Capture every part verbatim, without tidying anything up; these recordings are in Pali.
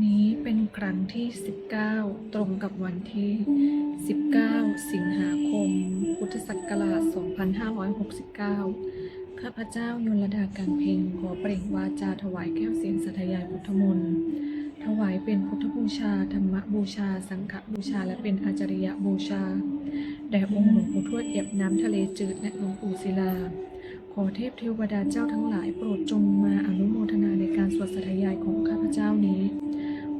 นี้เป็นครั้งที่ สิบเก้า ตรงกับวันที่ สิบเก้า สิงหาคม พุทธศักราช สองพันห้าร้อยหกสิบเก้า ข้าพเจ้ายลดา การเพ็ง ขอเปล่งวาจาถวายแก้วเสียงสาธยายพุทธมนต์ ถวายเป็นพุทธบูชา ธรรมบูชา สังฆบูชา และเป็นอาจาริยบูชา แด่องค์หลวงปู่ทวดเหยียบน้ำทะเลจืด และหลวงปู่ศิลา ขอเทพเทวดาเจ้าทั้งหลายโปรดจงมาอนุโมทนาในการสวดสาธยายของข้าพเจ้านี้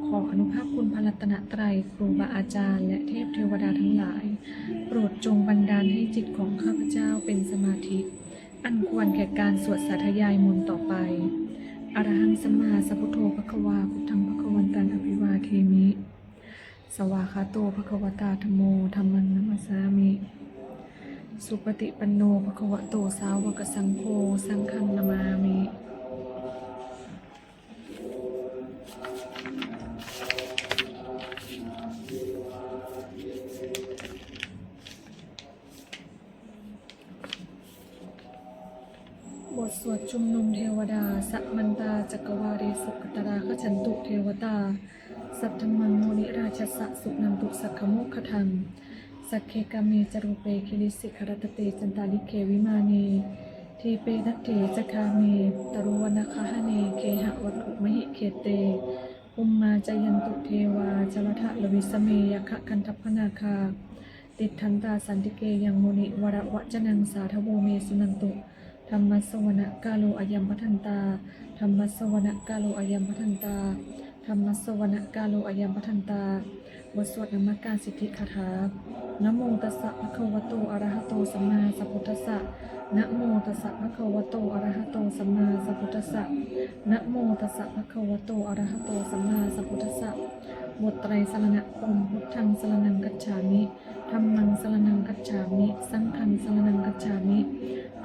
ขออนุภาพคุณพระรัตนตรัย ครูบาอาจารย์ และเทพเทวดาทั้งหลาย โปรดจงบันดาลให้จิตของข้าพเจ้าเป็นสมาธิ อันควรแก่การสวดสาธยายมนต์ต่อไป Arahaṃ sammāsambuddho bhagavā, buddhaṃ bhagavantaṃ abhivādemi. Svākkhāto bhagavatā dhammo, dhammaṃ namassāmi. Supaṭipanno bhagavato sāvakasaṅgho, saṅghaṃ namāmi. บทสวดชุมนุมเทวดา Samantā cakkavāḷesu atrāgacchantu devatā, saddhammaṃ munirājassa suṇantu saggamokkhadaṃ. Sagge kāme ca rūpe girisikharataṭe cantalikkhe vimāne, dīpe raṭṭhe ca gāme taruvanagahane gehavatthumhi khette, bhummā cāyantu devā jalathalavisame yakkhagandhabbanāgā, tiṭṭhantā santike yaṃ munivaravacanaṃ sādhavo me suṇantu. Dhammassavanakālo ayambhadantā. Dhammassavanakālo ayambhadantā. Dhammassavanakālo ayambhadantā. บทสวดนมการสิทธิคาถา Namo tassa bhagavato arahato sammāsambuddhassa. Namo tassa bhagavato arahato sammāsambuddhassa. Namo tassa bhagavato arahato sammāsambuddhassa. บทไตรสรณคมน์ Buddhaṃ saraṇaṃ gacchāmi. Dhammaṃ saraṇaṃ gacchāmi. Saṅghaṃ saraṇaṃ gacchāmi.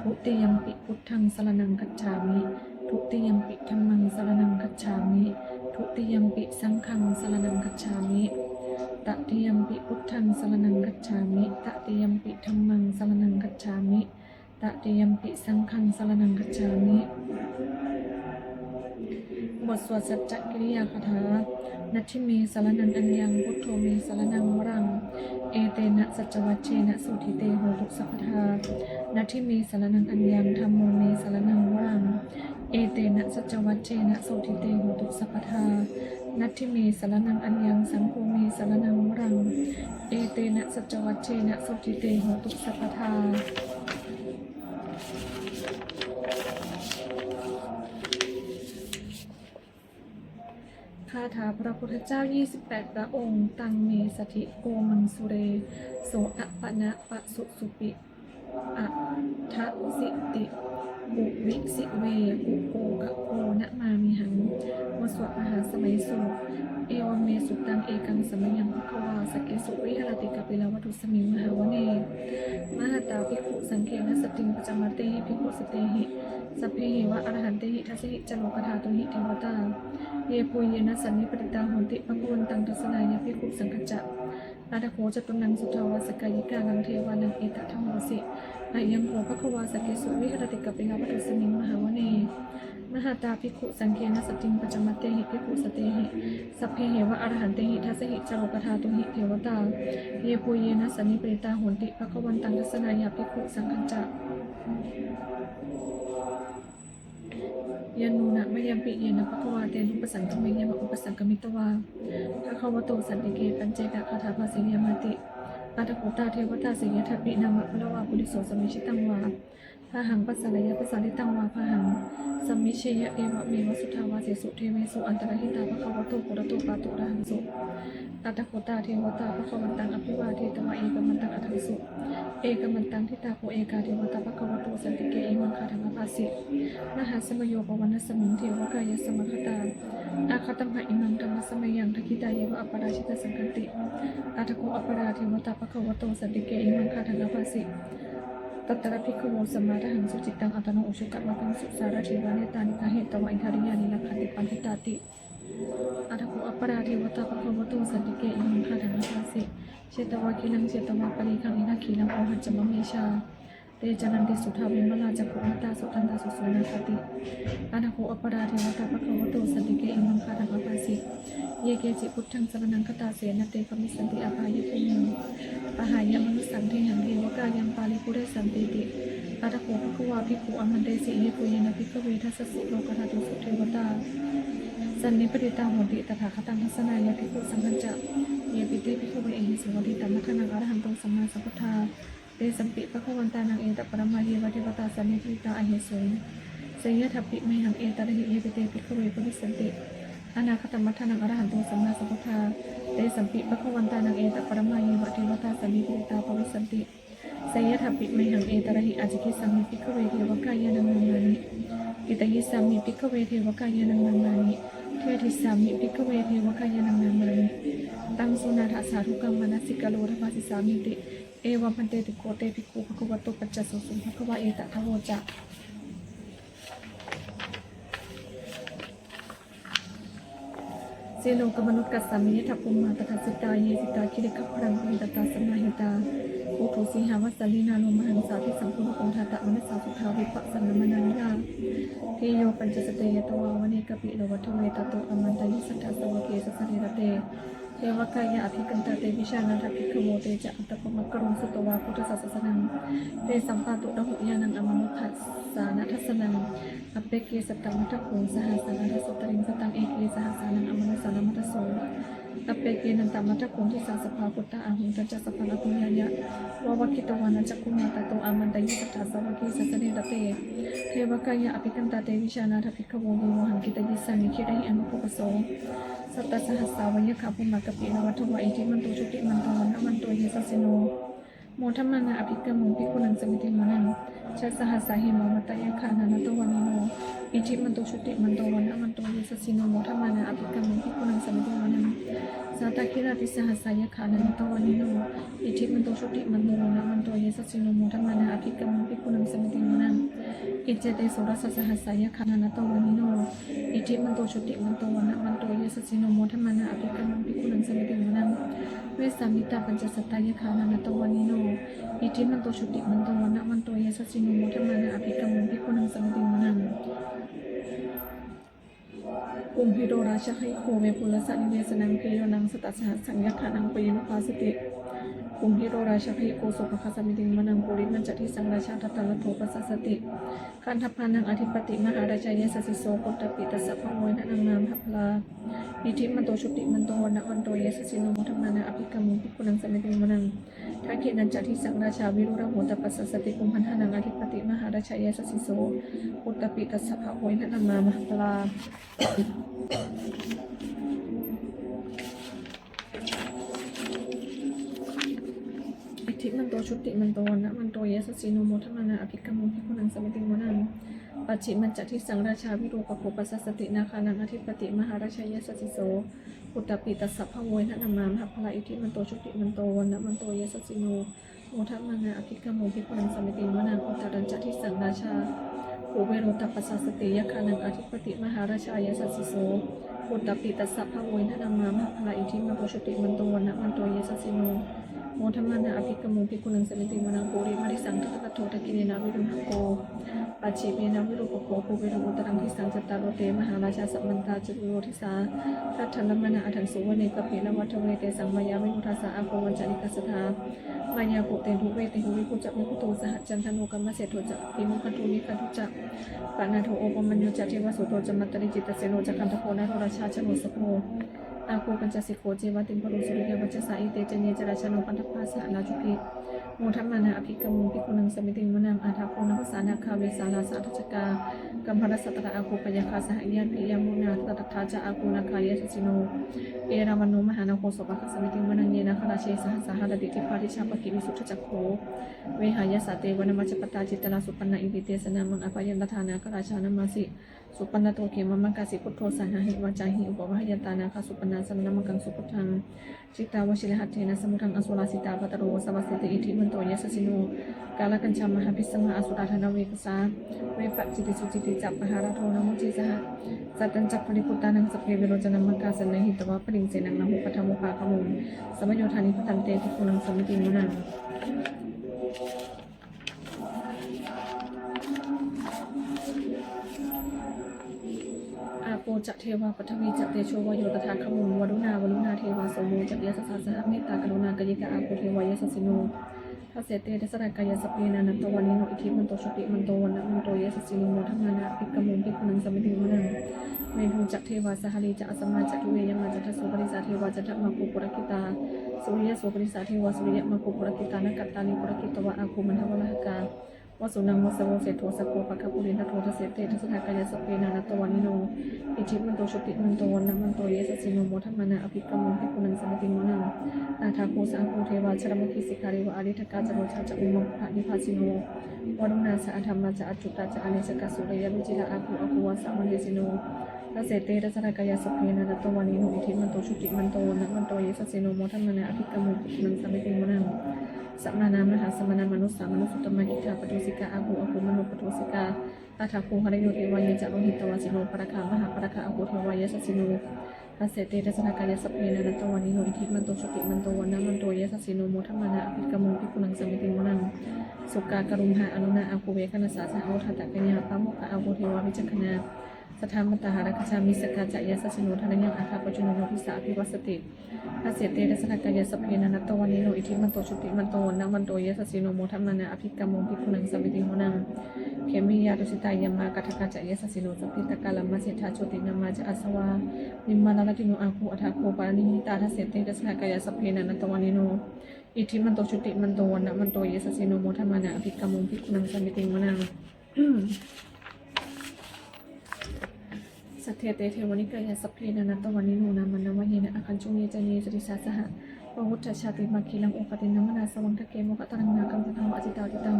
Dutiyampi buddhaṃ saraṇaṃ gacchāmi. Dutiyampi dhammaṃ saraṇaṃ gacchāmi. Dutiyampi saṅghaṃ saraṇaṃ gacchāmi. Tatiyampi buddhaṃ saraṇaṃ gacchāmi. Tatiyampi dhammaṃ saraṇaṃ gacchāmi. Tatiyampi saṅghaṃ saraṇaṃ gacchāmi. บทสวดสัจจกิริยาคาถา Natthi me saraṇaṃ aññaṃ, buddho me saraṇaṃ varaṃ, etena saccavajjena sotthi te hotu sabbadā. Natthi me saraṇaṃ aññaṃ, dhammo me saraṇaṃ varaṃ, etena saccavajjena sotthi te hotu sabbadā. Natthi me saraṇaṃ aññaṃ, saṅgho me saraṇaṃ varaṃ, etena saccavajjena sotthi te hotu sabbadā. คาถาพระพุทธเจ้า ยี่สิบแปด พระองค์ Taṃ me saddhiṃ ko maṃ sure, so appaṇa pasusupi, aṭṭhāsi ti puvvisi ve, kukkokako namāmihaṃ. บทสวดมหาสมัยสูตร Evaṃ me sutaṃ. Ekaṃ samayaṃ bhagavā sakkesu viharati kapilavatthusmiṃ mahāvane, mahatā bhikkhusaṅghena saddhiṃ pañcamattehi bhikkhusatehi, sabbeheva arahantehi. Dasahi ca lokadhātūhi devatā, yebhuyyena sannipatitā honti bhagavantaṃ dassanāya bhikkhusaṅghañca. Atha kho catunnaṃ suddhāvāsakāyikānaṃ devānaṃ etadahosi: Ayaṃ kho bhagavā sakkesu viharati kapilavatthusmiṃ mahāvane, mahatā bhikkhusaṅghena saddhiṃ pañcamattehi bhikkhusatehi, sabbeheva arahantehi. Dasahi ca lokadhātūhi devatā, yebhuyyena sannipatitā honti bhagavantaṃ dassanāya bhikkhusaṅghañca. Yannūna mayampi yena bhagavā tenupasaṅkameyyāma, upasaṅkamitvā bhagavato santike paccekagāthā bhāseyyāmāti. Atha kho tā devatā seyyathāpi nāma balavā puriso sammiñjitaṃ vā bāhaṃ pasāreyya, pasāritaṃ vā bāhaṃ sammiñjeyya, evameva suddhāvāsesu devesu antarahitā bhagavato purato pāturahaṃsu. Atha kho tā devatā bhagavantaṃ abhivādetvā ekamantaṃ aṭṭhaṃsu. Ekamantaṃ ṭhitā kho ekā devatā bhagavato santike imaṃ gāthaṃ abhāsi: Mahāsamayo pavanasmiṃ, devakāyā samāgatā, āgatamha imaṃ dhammasamayaṃ, dakkhitāyeva aparājitasaṅghanti. Atha kho aparā devatā bhagavato santike imaṃ gāthaṃ abhāsi: Tatra bhikkhavo samādahaṃsu, cittaṃ attano ujukamakaṃsu, sārathīva nettāni gahetvā, indriyāni rakkhanti paṇḍitāti. Atha kho aparā devatā bhagavato santike imaṃ gāthaṃ abhāsi: Chetvā khīlaṃ chetvā palighaṃ, indakhīlaṃ ohaccamanejā, te caranti suddhā vimalā, cakkhumatā sudantā susunāgāti. Atha kho aparā devatā bhagavato santike imaṃ gāthaṃ abhāsi: Ye keci buddhaṃ saraṇaṃ gatāse, na te gamissanti apāyabhūmiṃ. Pahāya mānusaṃ dehaṃ, devakāyaṃ paripūressantīti. Atha kho bhagavā bhikkhū āmantesi: Yebhuyyena bhikkhave dasasu lokadhātūsu devatā sannipatitā honti tathāgataṃ dassanāya bhikkhusaṅghañca. Yepi te bhikkhave ahesuṃ atītamaddhānaṃ arahanto sammāsambuddhā, tesampi bhagavantānaṃ etaparamāyeva devatā sannipatitā ahesuṃ, seyyathāpi mayhaṃ etarahi. Yepi te bhikkhave bhavissanti anāgatamaddhānaṃ arahanto sammāsambuddhā, tesampi bhagavantānaṃ etaparamāyeva devatā sannipatitā bhavissanti, seyyathāpi mayhaṃ etarahi. Ācikkhissāmi bhikkhave devakāyānaṃ nāmāni. Kittayissāmi bhikkhave devakāyānaṃ nāmāni. Desissāmi bhikkhave devakāyānaṃ nāmāni. Taṃ suṇātha sādhukaṃ manasikarotha bhāsissāmīti. Evaṃ bhanteti kho te bhikkhū bhagavato paccassosuṃ. Bhagavā etadavoca: Silokamanukassāmi, yattha bhummā tadassitā; ye sitā girigabbharaṃ, pahitattā samāhitā. Puthū sīhāva sallīnā, lomahaṃsābhisambhuno; odātamanasā suddhā, vippasannamanāvilā. Bhiyyo pañcasate ñatvā, vane kāpilavatthave; tato āmantayi satthā, sāvake sāsane rate. Devakāyā abhikkantā, te vijānātha bhikkhavo. Te ca ātappamakaruṃ, sutvā buddhassa sāsanaṃ; tesampāturahu ñāṇaṃ, amanussāna dassanaṃ. Appeke satamaddakkhuṃ, sahassaṃ atha sattariṃ; sataṃ eke sahassānaṃ, amanussānamaddasuṃ. Appekenantamaddakkhuṃ, disā sabbā phuṭā ahuṃ; tañca sabbaṃ abhiññāya, vavakkhitvāna cakkhumā. Tato āmantayi satthā, sāvake sāsane rate. Devakāyā abhikkantā, te vijānātha bhikkhavo; ye vohaṃ kittayissāmi, girāhi anupubbaso. Sattasahassā va yakkhā, bhummā kāpilavatthavā; iddhimanto jutimanto, vaṇṇavanto yasassino; modamānā abhikkāmuṃ, bhikkhūnaṃ samitiṃ vanaṃ. Chasahassā hemavatā, yakkhā nānattavaṇṇino; iddhimanto jutimanto, vaṇṇavanto yasassino; modamānā abhikkāmuṃ, bhikkhūnaṃ samitiṃ vanaṃ. Sātāgirā tisahassā, yakkhā nānattavaṇṇino; iddhimanto jutimanto, vaṇṇavanto yasassino; modamānā abhikkāmuṃ, bhikkhūnaṃ samitiṃ vanaṃ. Iccete soḷasasahassā, yakkhā nānattavaṇṇino; iddhimanto jutimanto, vaṇṇavanto yasassino; modamānā abhikkāmuṃ, bhikkhūnaṃ samitiṃ vanaṃ. Vessāmittā pañcasatā, yakkhā nānattavaṇṇino; iddhimanto jutimanto, vaṇṇavanto yasassino; modamānā abhikkāmuṃ, bhikkhūnaṃ samitiṃ vanaṃ. Kumbhīro rājagahiko, vepullassa nivesanaṃ; bhiyyo naṃ satasahassaṃ, yakkhānaṃ payirupāsati; kumbhīro rājagahiko, sopāga samitiṃ vanaṃ. Purimañca disaṃ rājā, dhataraṭṭho pasāsati; gandhabbānaṃ ādhipati, mahārājā yasassi so; puttāpi tassa bahavo, indanāmā mahabbalā. Iddhimanto jutimanto, vaṇṇavanto yasassino; modamānā abhikkāmuṃ, bhikkhūnaṃ samitiṃ vanaṃ. Dakkhiṇañca disaṃ rājā, virūḷho tappasāsati; kumbhaṇḍānaṃ ādhipati, mahārājā yasassi so; puttāpi tassa bahavo, indanāmā mahabbalā. Iddhimanto jutimanto, vaṇṇavanto yasassino; modamānā abhikkāmuṃ, bhikkhūnaṃ samitiṃ vanaṃ. Pacchimañca disaṃ rājā, virūpakkho pasāsati; nāgānaṃ ādhipati, mahārājā yasassi so; puttāpi tassa bahavo, indanāmā mahabbalā. Iddhimanto jutimanto, vaṇṇavanto yasassino; modamānā abhikkāmuṃ, bhikkhūnaṃ samitiṃ vanaṃ. Uttarañca disaṃ rājā, kuvero tappasāsati; yakkhānaṃ ādhipati, mahārājā yasassi so; puttāpi tassa bahavo, indanāmā mahabbalā. Iddhimanto jutimanto, vaṇṇavanto yasassino; modamānā abhikkāmuṃ, bhikkhūnaṃ samitiṃ vanaṃ. Purimaṃ disaṃ dhataraṭṭho, dakkhiṇena virūḷhako; pacchimena virūpakkho, kuvero uttaraṃ disaṃ. Cattāro te mahārājā, samantā caturo disā; daddallamānā aṭṭhaṃsu, vane kāpilavatthave. Tesaṃ māyāvino dāsā, āgū vañcanikā saṭhā; māyā kuṭeṇḍu veṭeṇḍu, viṭū ca viṭuṭo saha; candano kāmaseṭṭho ca, kinnughaṇḍu nighaṇḍu ca; panādo opamañño ca, devasūto ca mātali; cittaseno ca gandhabbo, naḷorājā janosabho; āgū pañcasikho ceva, timbarū suriyavacchasā. Ete caññe ca rājāno, gandhabbā saha rājubhi; modamānā abhikkāmuṃ, bhikkhūnaṃ samitiṃ vanaṃ. Athāgū navasā nāgā, vesālā sahatacchakā; kambalassatarā āgū, pāyāgā saha ñātibhi; yāmunā dhataraṭṭhā ca, āgū nāgā yasassino; erāvaṇo mahānāgo, sopāga samitiṃ vanaṃ. Ye nāgarāje sahasā haranti, dibbā dijā pakkhi visuddhacakkhū; vehāyasā te vanamajjhapattā, citrā supaṇṇā iti tesa nāmaṃ. Abhayantadā nāgarājānamāsi, supaṇṇato khemamakāsi buddho; saṇhāhi vācāhi upavhayantā, nāgā supaṇṇā saraṇamakaṃsu buddhaṃ. Jitā vajirahatthena, samuddaṃ asurā sitā; bhātaro vāsavassete, iddhimanto yasassino; kālakañjā mahābhismā, asurā dānaveghasā; vepacittisucitti ca, pahārādo namucī saha. Satañca baliputtānaṃ, sabbe verocanāmakā; sannayhitvā baliṃ senaṃ, rāhubhaddamupāgamuṃ; samayodāni bhaddante, bhikkhūnaṃ samitiṃ vanaṃ. Āpo ca devā paṭhavī ca tejo vāyo tadāgamuṃ, varuṇā vāruṇā devā somo ca yasasā saha, mettākaruṇākāyikā āgū devā yasassino. Dasete dasadhā kāyā sabbe nānattavaṇṇino, iddhimanto jutimanto vaṇṇavanto yasassino, modamānā abhikkāmuṃ bhikkhūnaṃ samitiṃ vanaṃ. Veṇḍū ca devā sahalī ca asamā ca duve yamā, candassūpanisā devā candamāgū purakkhitā, suriyassūpanisā devā suriyamāgū purakkhitā, nakkhattāni purakkhitvā āgū mandavalāhakā. Vasūnaṃ vāsavo seṭṭho sakkopāga purindado. Dasete dasadhā kāyā sabbe nānattavaṇṇino, iddhimanto jutimanto vaṇṇavanto yasassino, modamānā abhikkāmuṃ bhikkhūnaṃ samitiṃ vanaṃ. Athāgū sahabhū devā jalamaggisikhāriva, ariṭṭhakā ca rojā ca ummāpupphanibhāsino, varuṇā sahadhammā ca accutā ca anejakā, sūleyyarucirā āgū āgū vāsavanesino. Dasete dasadhā kāyā sabbe nānattavaṇṇino, iddhimanto jutimanto vaṇṇavanto yasassino, modamānā abhikkāmuṃ bhikkhūnaṃ samitiṃ vanaṃ. Samānā mahāsamānā mānusā mānusuttamā, khiḍḍāpadūsikā āgū āgū manopadūsikā. Athāgū harayo devā ye ca lohitavāsino, pāragā mahāpāragā āgū devā yasassino. Dasete dasadhā kāyā sabbe nānattavaṇṇino, iddhimanto jutimanto vaṇṇavanto yasassino, modamānā abhikkāmuṃ bhikkhūnaṃ samitiṃ vanaṃ. Sukkā karumhā aruṇā āgū veghanasā saha, odātagayhā pāmokkhā āgū devā vicakkhaṇā. Sadāmattā hāragajā missakā ca yasassino, thanayaṃ āga pajjunno yo disā abhivassati. Dasete dasadhā kāyā sabbe nānattavaṇṇino, iddhimanto jutimanto vaṇṇavanto yasassino, modamānā abhikkāmuṃ bhikkhūnaṃ samitiṃ vanaṃ. Khemiyā tusitā yāmā kaṭṭhakā ca yasassino, lambitakā lāmaseṭṭhā jotināmā ca āsavā, nimmānaratino āgū athāgū paranimmitā. Dasete dasadhā kāyā sabbe nānattavaṇṇino, iddhimanto jutimanto vaṇṇavanto yasassino, modamānā abhikkāmuṃ bhikkhūnaṃ samitiṃ vanaṃ. Saṭṭhete devanikāyā sabbe nānattavaṇṇino, nāmanvayena āgañchuṃ ye caññe sadisā saha. Pavutthajātimakkhīlaṃ oghatiṇṇamanāsavaṃ, dakkhemoghataraṃ nāgaṃ candaṃva asitātitaṃ.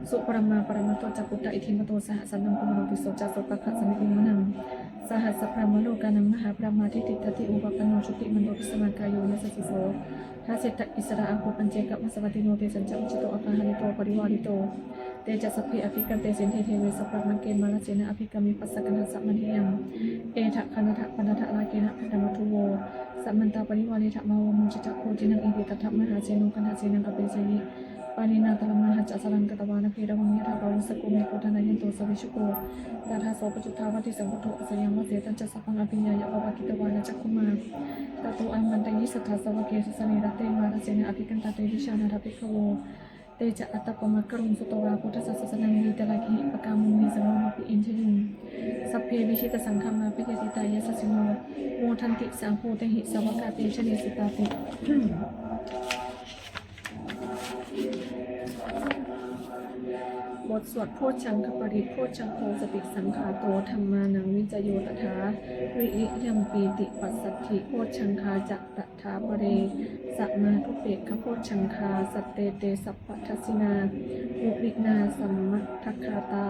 Subrahmā paramatto ca puttā iddhimato saha, sanaṅkumāro tisso ca sopāga samitiṃ vanaṃ. Sahassabrahmalokānaṃ mahābrahmābhitiṭṭhati, upapanno jutimanto bhismākāyo yasassi so. Dasettha issarā āgū paccekavasavattino, tesañca majjhato āgā hārito parivārito. Te ca sabbe abhikkante sinde deve sabrahmake, mārasenā abhikkāmi passa kaṇhassa mandiyaṃ. Etha gaṇhatha bandhatha rāgena bandhamatthu vo, samantā parivāretha mā vo muñcittha koci naṃ. Iti tattha mahāseno kaṇhasenaṃ apesayi, pāṇinā talamāhacca saraṃ katvāna bheravaṃ. Yathā pāvussako megho thanayanto savijjuko, tadā so paccudāvatti saṅkuddho asayaṃvase. Tañca sabbaṃ abhiññāya vavakkhitvāna cakkhumā, tato āmantayī satthā sāvake sāsane rate. Mārasenā abhikkantā te vijānātha bhikkhavo, te ca ātappamakaruṃ sutvā buddhassa sāsanaṃ. Vītarāgehi pakkāmuṃ nesaṃ lomampi iñjayuṃ, sabbe vijitasaṅgāmā bhayātītā yasassino, modanti saha bhūtehi sāvakā te janesutāti. บทสวดโพชฌังคปริตร Bojjhaṅgo satisaṅkhāto dhammānaṃ vicayo tathā, viriyampītipassaddhi bojjhaṅgā ca tathāpare, samādhupekkhabojjhaṅgā sattete sabbadassinā, muninā sammadakkhātā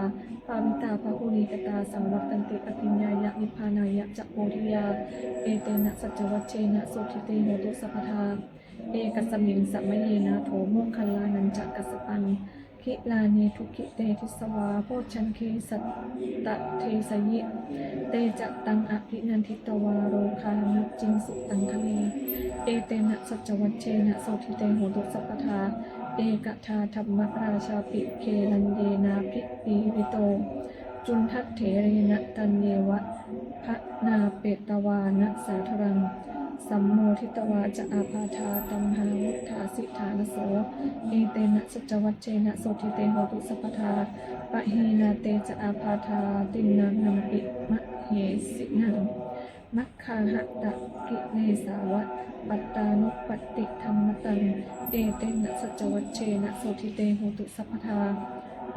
bhāvitā bahulīkatā, saṃvattanti abhiññāya nibbānāya ca bodhiyā, etena saccavajjena sotthi te hotu sabbadā. Ekasmiṃ samaye nātho moggallānañca kassapaṃ, gilāne dukkhite disvā bojjhaṅge satta desayi, te ca taṃ abhinanditvā rogā mucciṃsu taṅkhaṇe, etena saccavajjena sotthi te hotu sabbadā. Ekadā dhammarājāpi gelaññenābhipīḷito, cundattherena taññeva bhaṇāpetvāna sādaraṃ, sammoditvā ca ābādhā tamhā vuṭṭhāsi ṭhānaso, etena saccavajjena sotthi te hotu sabbadā. Pahīnā te ca ābādhā tiṇṇannampi mahesinaṃ, maggāhatakilesāva pattānuppattidhammataṃ, etena saccavajjena sotthi te hotu sabbadā.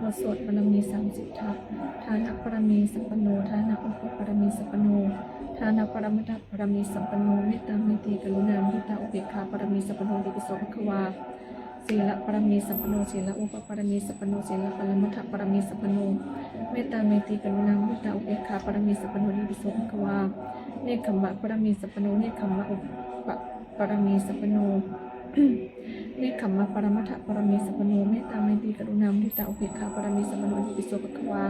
บทสวดบารมีสามสิบทัศน์ Dāna pāramī sampanno, dāna upaparamī sampanno, dāna paramattha pāramī sampanno, mettā metti karuṇā muditā upekkhā pāramī sampanno, itipi so bhagavā. Sīla pāramī sampanno, sīla upaparamī sampanno, sīla paramattha pāramī sampanno, mettā metti karuṇā muditā upekkhā pāramī sampanno, itipi so bhagavā. Nekkhamma pāramī sampanno, nekkhamma upaparamī sampanno, nekkhamma paramattha pāramī sampanno, mettā metti karuṇā muditā upekkhā pāramī sampanno, itipi so bhagavā.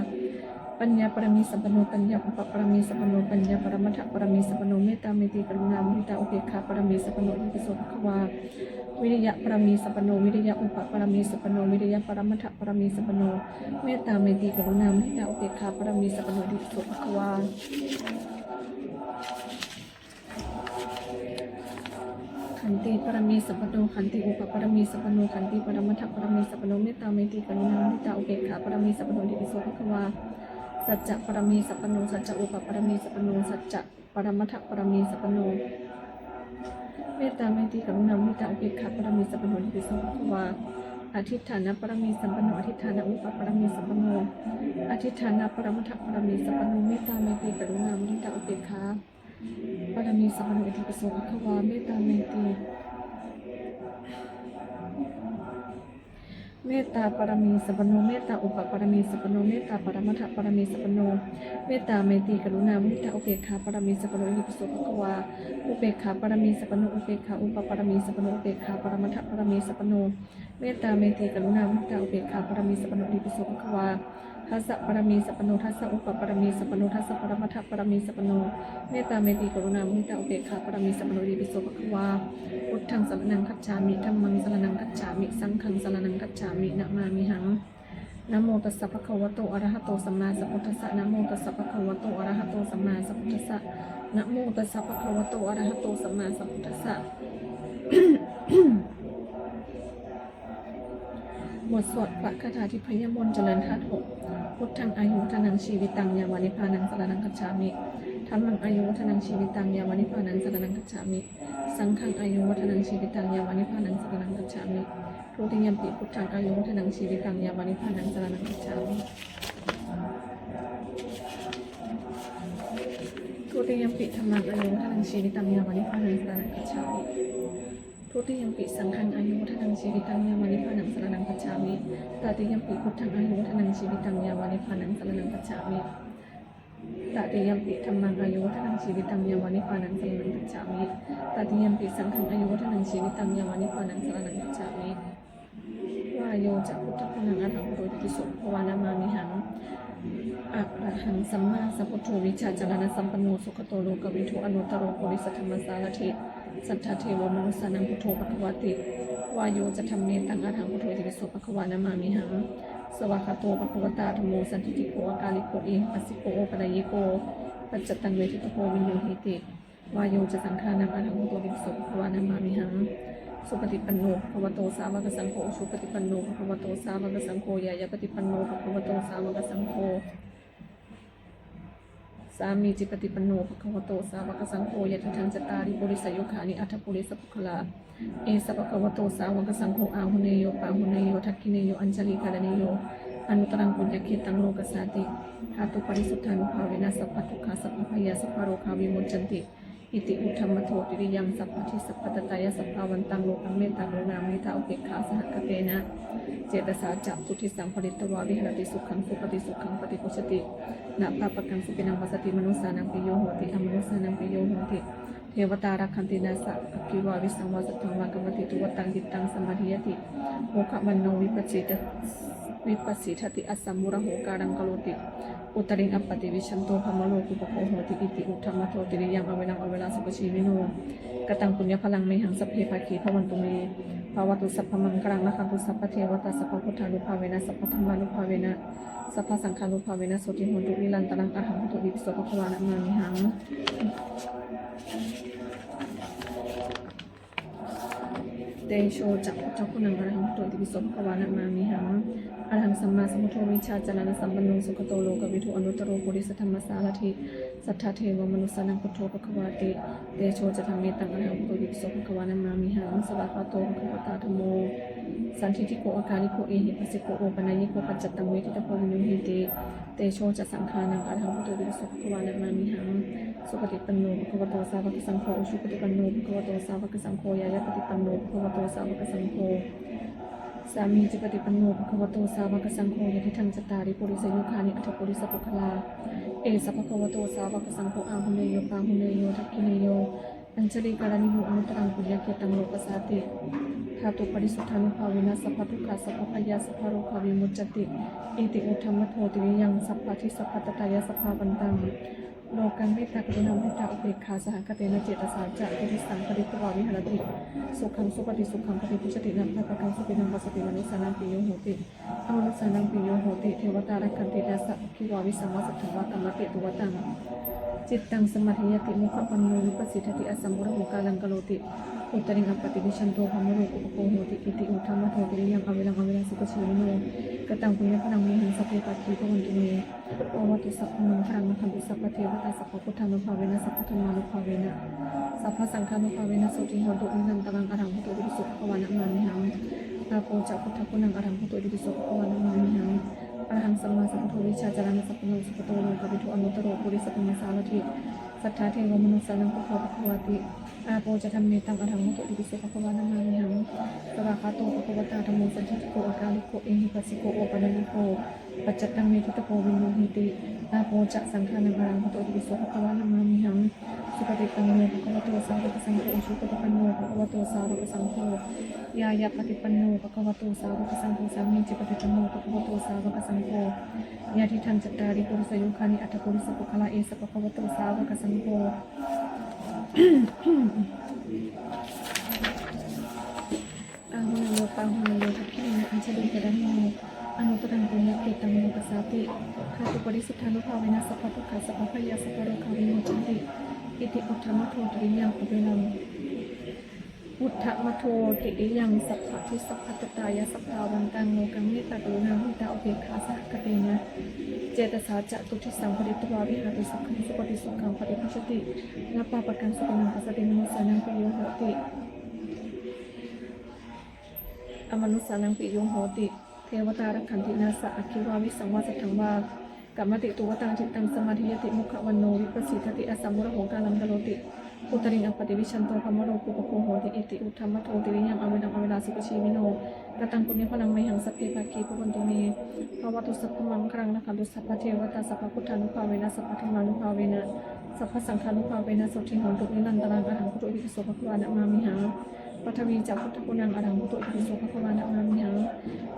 Paññā pāramī sampanno, paññā upaparamī sampanno, paññā paramattha pāramī sampanno, mettā metti karuṇā muditā upekkhā pāramī sampanno, itipi so bhagavā. Viriya pāramī sampanno, viriya upaparamī sampanno, viriya paramattha pāramī sampanno, mettā metti karuṇā muditā upekkhā pāramī sampanno, itipi so bhagavā. Khanti pāramī sampanno, khanti upapāramī sampanno, khanti paramattha pāramī sampanno, mettā metti karuṇā muditā upekkhā pāramī sampanno, itipi so bhagavā. Sacca pāramī sampanno, sacca upapāramī sampanno, sacca paramattha pāramī sampanno, mettā metti karuṇā muditā upekkhā pāramī sampanno, itipi so bhagavā. Adhiṭṭhāna pāramī sampanno, adhiṭṭhāna upapāramī sampanno, adhiṭṭhāna paramattha pāramī sampanno, mettā metti karuṇā muditā upekkhā pāramī sampanno, itipi so bhagavā. Mettā metti, mettā pāramī sampanno, mettā upapāramī sampanno, mettā paramattha pāramī sampanno, mettā metti karuṇā muditā upekkhā pāramī sampanno, itipi so bhagavā. Upekkhā pāramī sampanno, upekkhā upapāramī sampanno, upekkhā paramattha pāramī sampanno, mettā metti karuṇā muditā upekkhā pāramī sampanno, itipi so bhagavā. Dasa pāramī sampanno, dasa upapāramī sampanno, dasa paramattha pāramī sampanno, mettā metti karuṇā muditā upekkhā pāramī sampanno, itipi so bhagavā. Buddhaṃ saraṇaṃ gacchāmi, dhammaṃ saraṇaṃ gacchāmi, saṅghaṃ saraṇaṃ gacchāmi, namāmihaṃ. Namo tassa bhagavato arahato sammāsambuddhassa. Namo tassa bhagavato arahato sammāsambuddhassa. Namo tassa bhagavato arahato sammāsambuddhassa. บทสวดพระคาถาทิพยมนต์เจริญธาตุหก Buddhaṃ āyuvaḍḍhanaṃ jīvitaṃ yāva nibbānaṃ saraṇaṃ gacchāmi. Dhammaṃ āyuvaḍḍhanaṃ jīvitaṃ yāva nibbānaṃ saraṇaṃ gacchāmi. Saṅghaṃ āyuvaḍḍhanaṃ jīvitaṃ yāva nibbānaṃ saraṇaṃ gacchāmi. Dutiyampi buddhaṃ āyuvaḍḍhanaṃ jīvitaṃ yāva nibbānaṃ saraṇaṃ gacchāmi. Dutiyampi dhammaṃ āyuvaḍḍhanaṃ jīvitaṃ yāva nibbānaṃ saraṇaṃ gacchāmi. Dutiyampi saṅghaṃ āyuvaḍḍhanaṃ jīvitaṃ yāva nibbānaṃ saraṇaṃ gacchāmi. Tatiyampi buddhaṃ āyuvaḍḍhanaṃ jīvitaṃ yāva nibbānaṃ saraṇaṃ gacchāmi. Tatiyampi dhammaṃ āyuvaḍḍhanaṃ jīvitaṃ yāva nibbānaṃ saraṇaṃ gacchāmi. Tatiyampi saṅghaṃ āyuvaḍḍhanaṃ jīvitaṃ yāva nibbānaṃ saraṇaṃ gacchāmi. Vāyo ca buddhaguṇaṃ arahaṃ buddho itipi so bhagavā namāmihaṃ. Arahaṃ sammāsambuddho vijjācaraṇasampanno sugato lokavidū anuttaro purisadammasārathi satthā devamanussānaṃ buddho bhagavāti. Vāyo ca dhamme taṃ arahaṃ buddho itipi so bhagavā namāmihaṃ. Svākkhāto bhagavatā dhammo sandiṭṭhiko akāliko ehipassiko opanayiko paccattaṃ veditabbo viññūhīti. Vāyo ca saṅghānaṃ arahaṃ buddho itipi so bhagavā namāmihaṃ. Supaṭipanno bhagavato sāvakasaṅgho, ujupaṭipanno bhagavato sāvakasaṅgho, ñāyapaṭipanno bhagavato sāvakasaṅgho, sāmīcipaṭipanno bhagavato sāvakasaṅgho, yadidaṃ cattāri purisayugāni aṭṭha purisapuggalā, esa bhagavato sāvakasaṅgho, āhuneyyo pāhuneyyo dakkhiṇeyyo añjalikaraṇīyo anuttaraṃ puññakkhettaṃ lokassāti. Dhātuparisuddhānubhāvena sabbadukkhā sabbabhayā sabbarogā vimuccanti. Iti uddhamadho tiriyaṃ sabbadhi sabbattatāya sabbāvantaṃ lokaṃ mettā karuṇā muditā upekkhā sahagatena cetasā catuddisaṃ pharitvā viharati. Sukhaṃ supati, sukhaṃ paṭibujjhati, na pāpakaṃ supinaṃ passati, manussānaṃ piyo hoti, amanussānaṃ piyo hoti, devatā rakkhanti, nāssa aggi vā visaṃ vā satthaṃ vā kamati, tuvaṭaṃ cittaṃ samādhiyati, mukhavaṇṇo vippasita-, vippasīdati, asammūḷho kālaṃ karoti, uttariṃ appaṭivijjhanto brahmalokūpago hoti. Iti uddhamadho tiriyaṃ averaṃ averā sukhajīvino. Kataṃ puññaphalaṃ mayhaṃ sabbe bhāgī bhavantu me. Bhavatu sabbamaṅgalaṃ, rakkhantu sabbadevatā, sabbabuddhānubhāvena, sabbadhammānubhāvena, sabbasaṅghānubhāvena, sotthī hontu nirantaraṃ. Arahaṃ buddho itipi so bhagavā namāmihaṃ. Tejo ca buddhaguṇaṃ, arahaṃ buddho itipi so bhagavā namāmihaṃ. Arahaṃ sammāsambuddho vijjācaraṇasampanno sugato lokavidū anuttaro purisadammasārathi satthā devamanussānaṃ buddho bhagavāti. Tejo ca dhamme taṃ, arahaṃ buddho itipi so bhagavā namāmihaṃ. Svākkhāto bhagavatā dhammo sandiṭṭhiko akāliko ehipassiko opanayiko paccattaṃ veditabbo viññūhīti. Tejo ca saṅghānaṃ, arahaṃ buddho itipi so bhagavā namāmihaṃ. Supaṭipanno bhagavato sāvakasaṅgho, ujupaṭipanno bhagavato sāvakasaṅgho, ñāyapaṭipanno bhagavato sāvakasaṅgho, sāmīcipaṭipanno bhagavato sāvakasaṅgho, yadidaṃ cattāri purisayugāni aṭṭha purisapuggalā, esa bhagavato sāvakasaṅgho, āhuneyyo pāhuneyyo dakkhiṇeyyo añjalikaraṇīyo anuttaraṃ puññakkhettaṃ lokassāti. Dhātuparisuddhānubhāvena sabbadukkhā sabbabhayā sabbarogā vimuccanti. Iti uddhamadho tiriyaṃ sabbadhi sabbattatāya sabbāvantaṃ lokaṃ mettā karuṇā muditā upekkhā sahagatena cetasā catuddisaṃ pharitvā viharati. Sukhaṃ supati, sukhaṃ paṭibujjhati, na pāpakaṃ supinaṃ passati, manussānaṃ piyo hoti, amanussānaṃ piyo hoti, devatā rakkhanti, nāssa aggi vā visaṃ vā satthaṃ vā kamati, tuvaṭaṃ Cittaṃ samādhiyati, mukhavaṇṇo vippasīdati, asammūḷho kālaṃ karoti, uttariṃ appaṭivijjhanto brahmalokūpago hoti. Iti uddhamadho tiriyaṃ averaṃ averā sukhajīvino. Kataṃ puññaphalaṃ mayhaṃ sabbe bhāgī bhavantu me. Bhavatu sabbamaṅgalaṃ, rakkhantu sabbadevatā, sabbabuddhānubhāvena, sabbadhammānubhāvena, sabbasaṅghānubhāvena, sotthī hontu nirantaraṃ. Arahaṃ buddho itipi so bhagavā namāmihaṃ. Āpo ca buddhaguṇaṃ, arahaṃ buddho itipi so bhagavā namāmihaṃ. Arahaṃ sammāsambuddho vijjācaraṇasampanno sugato lokavidū anuttaro purisadammasārathi satthā devamanussānaṃ buddho bhagavāti. Āpo ca dhammetaṃ, arahaṃ buddho itipi so bhagavā namāmihaṃ. Svākkhāto bhagavatā dhammo sandiṭṭhiko akāliko ehipassiko opanayiko paccattaṃ veditabbo viññūhīti. Āpo ca saṅghānaṃ, arahaṃ buddho itipi so bhagavā namāmihaṃ. Supaṭipanno bhagavato sāvakasaṅgho, ujupaṭipanno bhagavato sāvakasaṅgho, ñāyapaṭipanno bhagavato sāvakasaṅgho, sāmīcipaṭipanno bhagavato sāvakasaṅgho, yadidaṃ cattāri purisayugāni aṭṭha purisapuggalā, esa bhagavato sāvakasaṅgho, āhuneyyo pāhuneyyo dakkhiṇeyyo añjalikaraṇīyo, anuttaraṃ puññakkhettaṃ lokassāti. Dhātuparisuddhānubhāvena sabbadukkhā sabbabhayā sabbarogā vimuccanti. Iti uddhamadho tiriyaṃ averaṃ uddhamadho tiriyaṃ sabbadhi sabbattatāya sabbāvantaṃ lokaṃ mettā karuṇā muditā upekkhāsahagatena cetasā catuddisaṃ pharitvā viharati sukhaṃ supati, sukhaṃ paṭibujjhati, na pāpakaṃ supinaṃ passati, manussānaṃ piyo hoti, amanussānaṃ piyo hoti, devatā rakkhanti, nāssa aggi vā visaṃ vā satthaṃ vā kamati, tuvaṭaṃ cittaṃ samādhiyati, mukhavaṇṇo vippasīdati, asammūḷho kālaṃ karoti, uttariṃ appaṭivijjhanto brahmalokūpago hoti. Iti uddhamadho tiriyaṃ averaṃ averā sukhajīvino. Kataṃ puññaphalaṃ mayhaṃ sabbe bhāgī bhavantu me. Bhavatu sabbamaṅgalaṃ, rakkhantu sabbadevatā, sabbabuddhānubhāvena, sabbadhammānubhāvena, sabbasaṅghānubhāvena, sotthī hontu nirantaraṃ. Arahaṃ buddho itipi so bhagavā namāmihaṃ. Pathavī ca buddhaguṇaṃ, arahaṃ buddho itipi so bhagavā namāmihaṃ.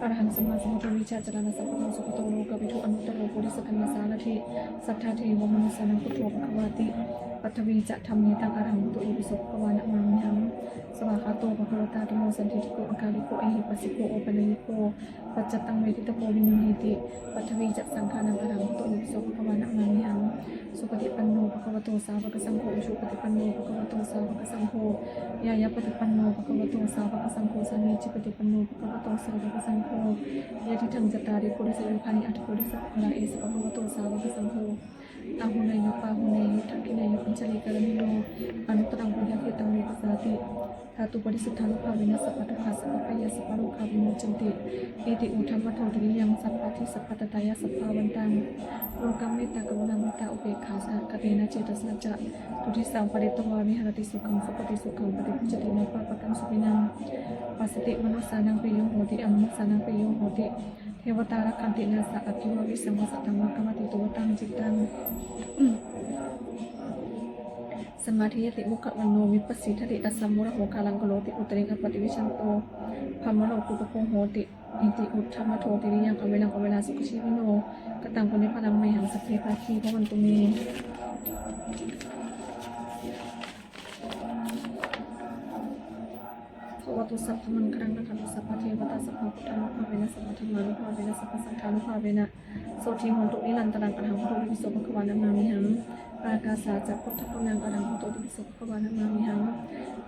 Arahaṃ sammāsambuddho vijjācaraṇasampanno sugato lokavidū anuttaro purisadammasārathi satthā devamanussānaṃ buddho bhagavāti. Pathavī ca dhammetaṃ, arahaṃ buddho itipi so bhagavā namāmihaṃ. Svākkhāto bhagavatā dhammo sandiṭṭhiko akāliko ehipassiko opanayiko paccattaṃ veditabbo viññūhīti. Pathavī ca saṅghānaṃ, arahaṃ buddho itipi so bhagavā namāmihaṃ. Supaṭipanno bhagavato sāvakasaṅgho, ujupaṭipanno bhagavato sāvakasaṅgho, ñāyapaṭipanno bhagavato sāvakasaṅgho, sāmīcipaṭipanno bhagavato sāvakasaṅgho, yadidaṃ cattāri purisayugāni aṭṭha purisapuggalā, esa bhagavato sāvakasaṅgho, āhuneyyo pāhuneyyo dakkhiṇeyyo añjalikaraṇīyo, anuttaraṃ puññakkhettaṃ lokassāti. Dhātuparisuddhānubhāvena sabbadukkhā sabbabhayā sabbarogā vimuccanti. Iti uddhamadho tiriyaṃ sabbadhi sabbattatāya sabbāvantaṃ lokaṃ mettā karuṇā muditā upekkhā sahagatena cetasā catuddisaṃ pharitvā viharati sukhaṃ supati, sukhaṃ paṭibujjhati, na pāpakaṃ supinaṃ passati, manussānaṃ piyo hoti, amanussānaṃ piyo hoti, devatā rakkhanti, nāssa aggi vā visaṃ vā satthaṃ vā kamati, tuvaṭaṃ cittaṃ samādhiyati, mukhavaṇṇo vippasīdati, asammūḷho kālaṃ karoti, uttariṃ appaṭivijjhanto brahmalokūpago hoti. Iti uddhamadho tiriyaṃ averaṃ averā sukhajīvino. Kataṃ puññaphalaṃ mayhaṃ sabbe bhāgī bhavantu me. Bhavatu sabbamaṅgalaṃ, rakkhantu sabbadevatā, sabbabuddhānubhāvena, sabbadhammānubhāvena, sabbasaṅghānubhāvena, sotthī hontu nirantaraṃ. Arahaṃ buddho itipi so bhagavā namāmihaṃ. Ākāsā ca buddhaguṇaṃ, arahaṃ buddho itipi so bhagavā namāmihaṃ.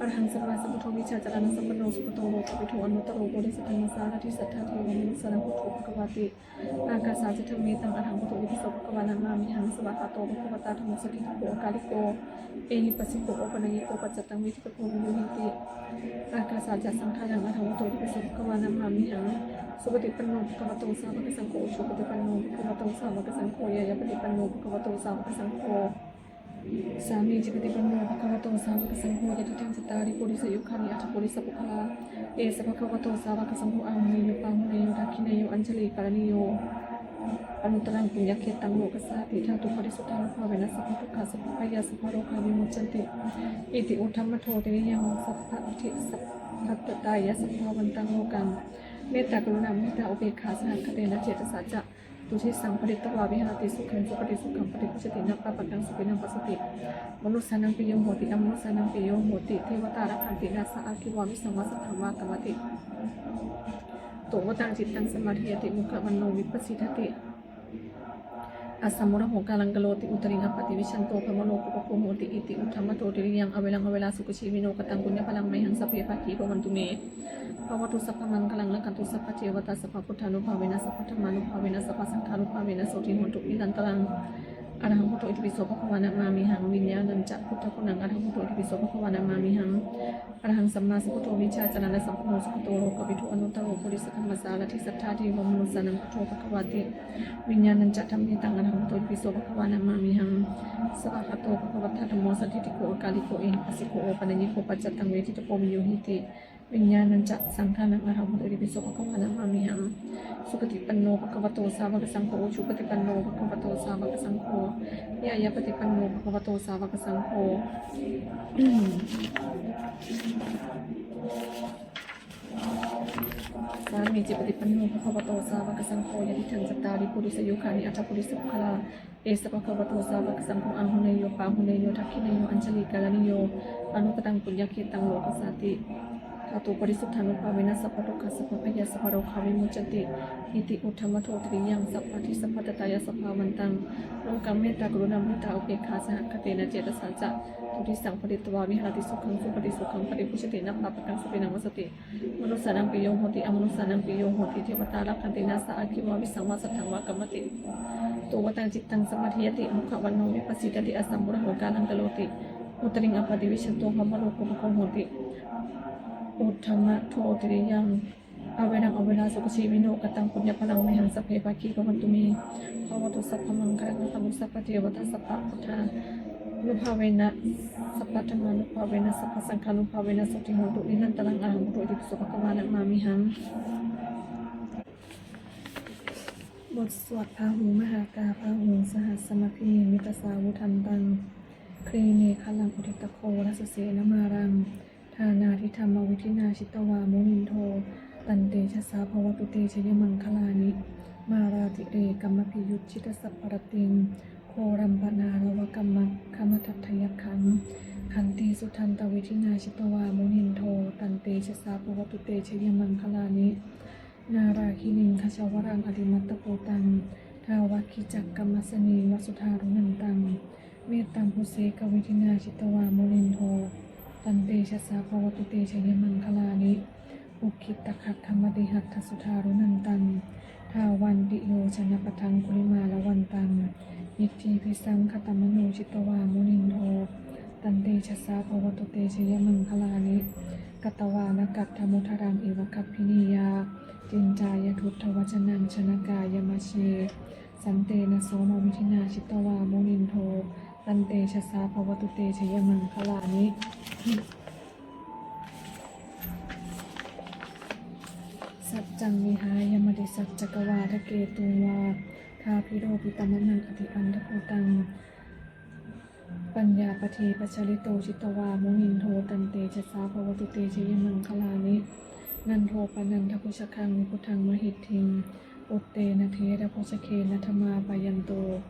Arahaṃ sammāsambuddho vijjācaraṇasampanno sugato lokavidū anuttaro purisadammasārathi satthā devamanussānaṃ buddho bhagavāti. Ākāsā ca dhammetaṃ, arahaṃ buddho itipi so bhagavā namāmihaṃ. Svākkhāto bhagavatā dhammo sandiṭṭhiko akāliko ehipassiko opanayiko paccattaṃ veditabbo viññūhīti. Ākāsā ca saṅghānaṃ, arahaṃ buddho itipi so bhagavā namāmihaṃ. Supaṭipanno bhagavato sāvakasaṅgho, ujupaṭipanno bhagavato sāvakasaṅgho, ñāyapaṭipanno bhagavato sāvakasaṅgho, sāmīcipaṭipanno bhagavato sāvakasaṅgho, yadidaṃ cattāri purisayugāni aṭṭha purisapuggalā, esa bhagavato sāvakasaṅgho, āhuneyyo pāhuneyyo dakkhiṇeyyo añjalikaraṇīyo, anuttaraṃ puññakkhettaṃ lokassāti. Dhātuparisuddhānubhāvena sabbadukkhā sabbabhayā sabbarogā vimuccanti. Iti uddhamadho tiriyaṃ sabbadhi sabbattatāya sabbāvantaṃ lokaṃ mettā karuṇā muditā upekkhā sahagatena cetasā catuddisaṃ pharitvā viharati sukhaṃ supati, sukhaṃ paṭibujjhati, na pāpakaṃ supinaṃ passati, manussānaṃ piyo hoti, amanussānaṃ piyo hoti, devatā rakkhanti, nāssa aggi vā visaṃ vā satthaṃ vā kamati, tuvaṭaṃ cittaṃ samādhiyati, mukhavaṇṇo vippasīdati, asamūḷho kālaṃ karoti, uttariṃ appaṭivijjhanto brahmalokūpago hoti. Iti uddhamadho tiriyaṃ averaṃ averā sukhajīvino. Kataṃ puññaphalaṃ mayhaṃ sabbe bhāgī bhavantu me. Bhavatu sabbamaṅgalaṃ, rakkhantu sabbadevatā, sabbabuddhānubhāvena, sabbadhammānubhāvena, sabbasaṅghānubhāvena, sotthī hontu nirantaraṃ. Arahaṃ buddho itipi so bhagavā namāmihaṃ. Viññāṇañca buddhaguṇaṃ. Arahaṃ buddho itipi so bhagavā namāmihaṃ. Arahaṃ sammāsambuddho vijjācaraṇasampanno sugato lokavidū anuttaro purisadammasārathi satthā devamanussānaṃ buddho bhagavāti. Viññāṇañca dhammetaṃ. Arahaṃ buddho itipi so bhagavā namāmihaṃ. Svākkhāto bhagavatā dhammo sandiṭṭhiko akāliko ehipassiko opanayiko paccattaṃ veditabbo viññūhīti. Viññāṇañca saṅghānaṃ. Arahaṃ buddho itipi so bhagavā namāmihaṃ. Supaṭipanno bhagavato sāvakasaṅgho, ujupaṭipanno bhagavato sāvakasaṅgho, ñāyapaṭipanno bhagavato sāvakasaṅgho, sāmīcipaṭipanno bhagavato sāvakasaṅgho, yadidaṃ cattāri purisayugāni aṭṭha purisapuggalā, esa bhagavato sāvakasaṅgho āhuneyyo pāhuneyyo dakkhiṇeyyo añjalikaraṇīyo anuttaraṃ puññakkhettaṃ lokassāti. Dhātuparisuddhānubhāvena sabbadukkhā sabbabhayā sabbarogā vimuccanti. Iti uddhamadho tiriyaṃ sabbadhi sabbattatāya sabbāvantaṃ lokaṃ mettākaruṇāmuditāupekkhāsahagatena cetasā catuddisaṃ pharitvā viharati. Sukhaṃ supati, sukhaṃ paṭibujjhati, na pāpakaṃ supinaṃ passati. Manussānaṃ piyo hoti, amanussānaṃ piyo hoti, devatā rakkhanti, nāssa aggi vā visaṃ vā satthaṃ vā kamati. Tuvaṭaṃ cittaṃ samādhiyati, mukhavaṇṇo vippasīdati, asamūḷho kālaṃ karoti, uttariṃ appaṭivijjhanto brahmalokūpago hoti. Uddhamadho tiriyaṃ averaṃ averā sukhajīvino. Kataṃ puññaphalaṃ mayhaṃ sabbe bhāgī bhavantu me. Bhavatu sabbamaṅgalaṃ, rakkhantu sabbadevatā, sabbabuddhānubhāvena, sabbadhammānubhāvena, sabbasaṅghānubhāvena, sotthī hontu nirantaraṃ. Arahaṃ buddho itipi so bhagavā namāmihaṃ. บทสวดพาหุงมหากา Bāhuṃ sahassamabhinimmitasāvudhantaṃ, grīmekhalaṃ uditaghorasasenamāraṃ, dānādidhammavidhinā jitavā munindo, tantejasā bhavatu te jayamaṅgalāni. Mārātirekamabhiyujjhitasabbarattiṃ, ghorampanāḷavakamakkhamathaddhayakkhaṃ, khantīsudantavidhinā jitavā munindo, tantejasā bhavatu te jayamaṅgalāni. Nāḷāgiriṃ gajavaraṃ atimattabhūtaṃ, dāvaggicakkamasanīva sudāruṇantaṃ, mettambusekavidhinā jitavā munindo, tantejasā bhavatu te jayamaṅgalāni. Ukkhittakhaggamatihatthasudāruṇantaṃ, dhāvantiyojanapathaṅgulimālavantaṃ, iddhībhisaṅkhatamano jitavā munindo, tantejasā bhavatu te jayamaṅgalāni. Katvāna kaṭṭhamudaraṃ iva gabbhinīyā, ciñcāya duṭṭhavacanaṃ janakāyamajjhe, santena somavidhinā jitavā munindo, tantejasā bhavatu te jayamaṅgalāni. Saccaṃ vihāya matisaccakavādaketuṃ, vādābhiropitamanaṃ atiandhabhūtaṃ, paññāpadīpajalito jitavā munindo, tantejasā bhavatu te jayamaṅgalāni. Nandopanandabhujagaṃ vibudhaṃ mahiddhiṃ, puttena therabhujagena damāpayanto,